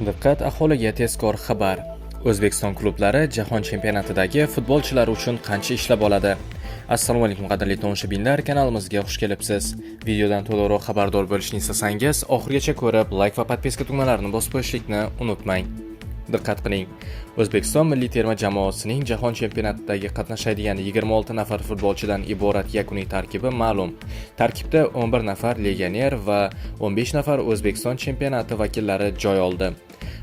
Diqqat aholiga, tezkor xabar! O'zbekiston klublari jahon chempionatidagi futbolchilar uchun qancha ishlab oladi? Assalomu alaykum, qadrli tomoshabinlar, kanalimizga xush kelibsiz. Videodan to'liqroq xabardor bo'lishni istasangiz, oxirigacha ko'rib, like va подписка tugmalarini bosib qo'yishlikni unutmang. Diqqat qiling. O'zbekiston milliy terma jamoasining jahon chempionatidagi qatnashadigan 26 nafar futbolchidan iborat yakuniy tarkibi ma'lum. Tarkibda 11 nafar legioner va 15 nafar O'zbekiston chempionati vakillari joy oldi.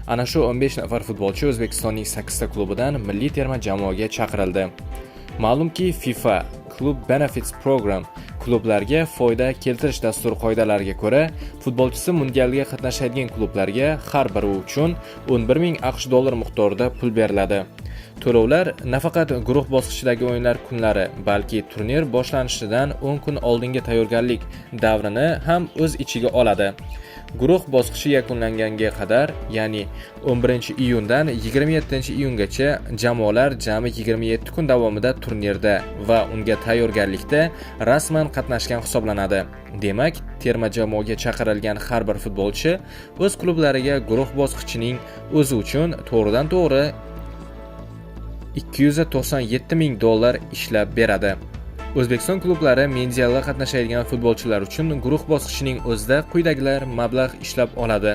Ana shu 15 nafar futbolchi O'zbekistonning 8 ta klubidan milliy terma jamoaga chaqirildi. Ma'lumki, FIFA Club Benefits Program, klublarga foyda keltirish dasturi qoidalariga ko'ra, futbolchisi mundialga qatnashadigan klublarga har biri uchun 11 ming AQSh dollari miqdorida pul beriladi. To'lovlar nafaqat guruh bosqichidagi o'yinlar kunlari, balki turnir boshlanishidan 10 kun oldingi tayyorgarlik davrini ham o'z ichiga oladi. Guruh bosqichi yakunlanganga qadar, ya'ni 11-iyundan 27-iyungacha jamoalar jami 27 kun davomida turnirda va unga tayyorgarlikda rasman qatnashgan hisoblanadi. Demak, terma jamoaga chaqirilgan har bir futbolchi o'z klublariga guruh bosqichining o'zi uchun to'g'ridan-to'g'ri 297 ming dollar ishlab beradi. O'zbekiston klublari mundialda qatnashadigan futbolchilar uchun guruh bosqichining o'zida quyidagilar mablag' ishlab oladi.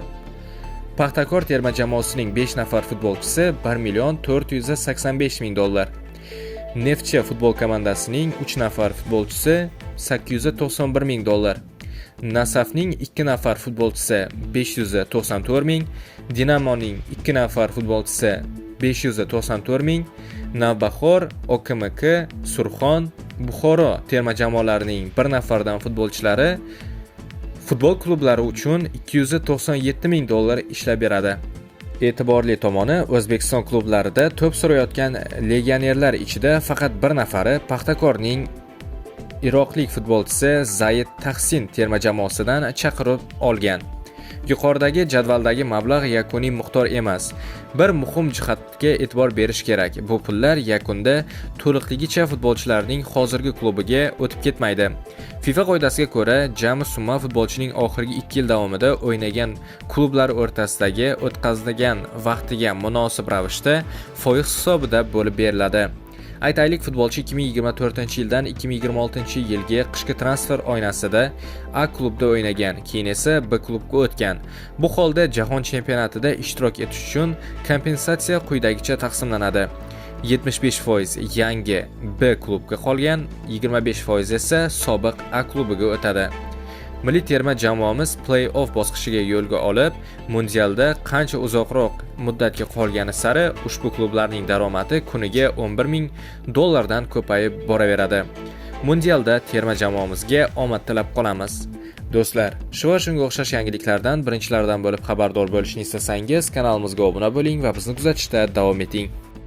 Paxtakor terma jamoasining 5 nafar futbolchisi 1 million 485 ming dollar. Neftchi futbol komandasining 3 nafar futbolchisi 891 ming dollar. Nasafning 2 nafar futbolchisi 594 ming, Dinamoning 2 nafar futbolchisi 594 ming, Navbahor, OKMK, Surxon, Buxoro terma jamoalarining bir nafardan futbolchilari futbol klublari uchun 297 ming dollar ishlab beradi. E'tiborli tomoni, O'zbekiston klublarida to'p surayotgan legionerlar ichida faqat bir nafari, Paxtakorning iroqlik futbolchisi Zayid Tahsin terma jamoasidan chaqirib olgan. Yuqoridagi jadvaldagi mablag' yakuniy miqdor emas. Bir muhim jihatga e'tibor berish kerak. Bu pullar yakunda to'liqligicha futbolchilarning hozirgi klubiga o'tib ketmaydi. FIFA qoidasiga ko'ra, jami summa futbolchining oxirgi 2 yil davomida o'ynagan klublar o'rtasidagi o'tkazilgan vaqtiga munosib ravishda foiz hisobida bo'lib beriladi. Aytaylik, futbolchi 2024-yildan 2026-yilgi qishki transfer oynasida A klubda o'ynagan, keyin esa B klubga o'tgan. Bu holda jahon chempionatida ishtirok etish uchun kompensatsiya quyidagicha taqsimlanadi. 75% yangi B klubga qolgan, 25% esa sobiq A klubiga o'tadi. Milliy terma jamoamiz play-off bosqichiga yo'lga olib, mundialda qancha uzoqroq muddatga qolgani sari ushbu klublarning daromadi kuniga 11 ming dollardan ko'payib boraveradi. Mundialda terma jamoamizga omad tilab qolamiz. Do'stlar, shu va shunga o'xshash yangiliklardan birinchilardan bo'lib xabardor bo'lishni istasangiz, kanalimizga obuna bo'ling va bizni kuzatishda davom eting.